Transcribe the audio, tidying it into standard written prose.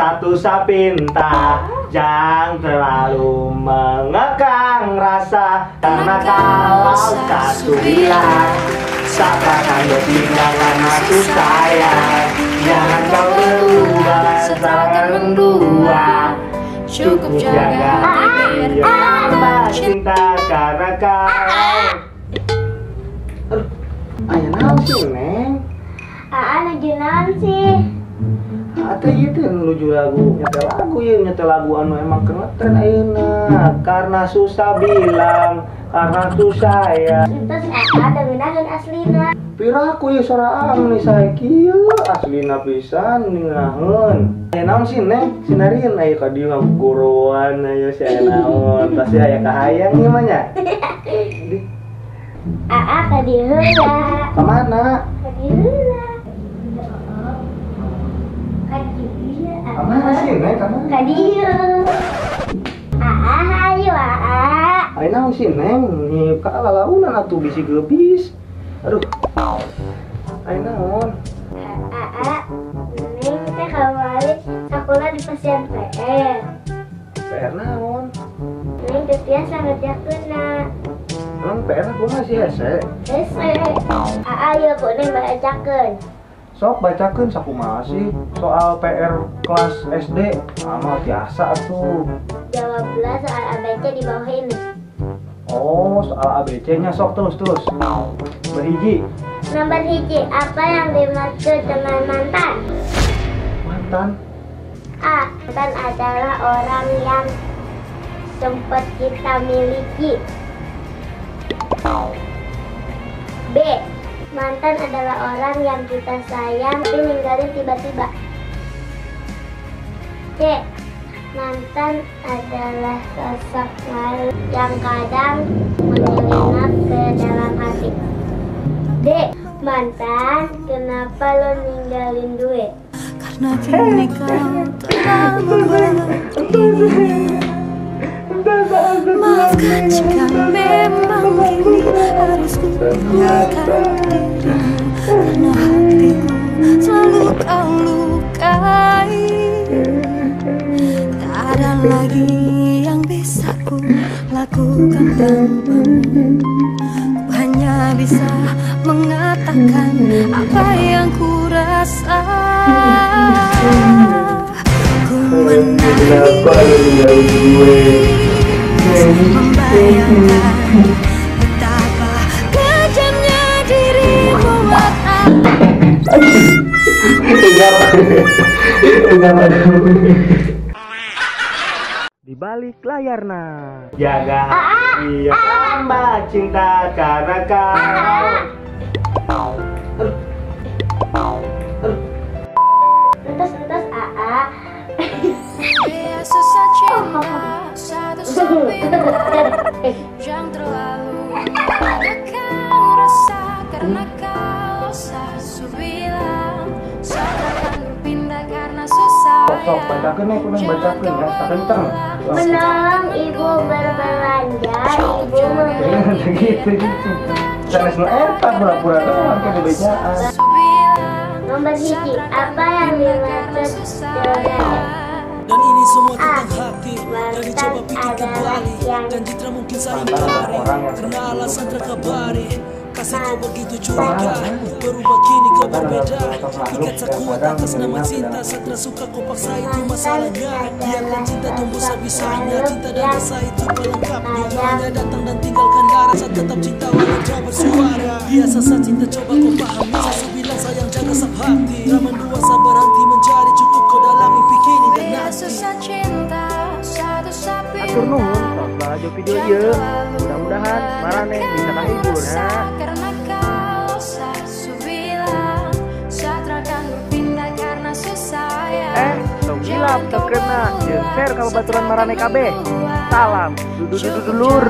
satu sapinta. Jangan terlalu mengekang rasa, karena kalau satu bilang takkan berpindah karena aku sayang. Jangan kau berubah setelah mendua. Cukup jaga hati biar cinta karena kau. Aduh, ayah naon sih, Neng? Aa nuju naon sih? Atau itu nuju lagu, nyetel lagu ya, nyetel lagu anu emang kengetren ayeuna. Karena susah bilang, karena susah ya. Terus aa dengeun aslina. Piraku ya suara anu nih saya kieu aslina pisan ningaheun. Aya naon sih, Neng? Sinarieun aya ka dieu ngagoroan aya si aya naon. Pasti aya kahayang ieu mah nya. Aa ka dieu heula. Ka mana? Ka dieu heula. Ka dieu. Ka mana sih, Neng? Ka mana? Ka dieu. Aa hayu aa. Aya naon sih, Neng? Nih ka lalaunan atuh bisi geubis. Aduh. Aya naon? Aa, Neng teh kamari sakola di pasien PR. PR naon? Neng teh tiasa ngerjakeunna. Emang PR aku masih hese? Hese. Aa ieu ku Neng bacakeun. Sok bacakeun sakumaha sih soal PR kelas SD? Mah biasa atuh. Jawablah soal ABC di bawah ini. Oh, soal ABC-nya sok terus. Berhiji. Nomor hiji, apa yang dimaksud dengan mantan? Mantan? A. Mantan adalah orang yang sempat kita miliki. B. Mantan adalah orang yang kita sayang tapi ninggalin tiba-tiba. C. Mantan adalah sosok yang kadang menyelinap ke dalam hati. D. Mantan, kenapa lo ninggalin duit? Karena kini kau telah membenci. Maafkan jika memang kini harus ku tinggalkan dirimu, karena hatiku selalu kau lukai. Tak ada lagi yang bisa ku lakukan tanpamu. Ku hanya bisa mengatakan apa yang ku rasa. Ku menangis membayangkan betapa kejamnya dirimu Di balik layar nah. Jaga hati yang tambah cinta karena kau. Entos aa. Susah cinta satu jangan terlalu mengekang rasa, karena kalau sasu bilang akan berpindah karena susah. Sok bacakeun nih, kudu bacakeun ya, sakenceng. Menolong ibu berbelanja, ibu gitu gitu. Sanes nu eta pura-pura doang ke bejaan. Nomor hiji, apa yang dimaksud dengan Dan ini semua tentang hati. Jadi coba pikir kembali, janji tak mungkin saya ingkari, karena alasan terkabari. Kasih kau begitu curiga, berubah kini kau berbeda. Ikat sekuat atas nama cinta, satra suka kau paksa itu masalahnya. Biarkan cinta tumbuh sebisanya, cinta dan rasa itu pelengkapnya. Hanya datang dan tinggalkan darah, saya tetap cinta walau tak bersuara. Biasa saat cinta coba kau pahami, saya bilang sayang jaga sap hati. Ramen dua saya berhenti mencari, cukup kau dalam mimpi kini dan nanti. Atur nuhun tos balajo video ieu. Mudah-mudahan maraneh bisa kahibur ha. Tong hilap terkena jeung share ka babaturan maraneh kabeh. Salam dulur.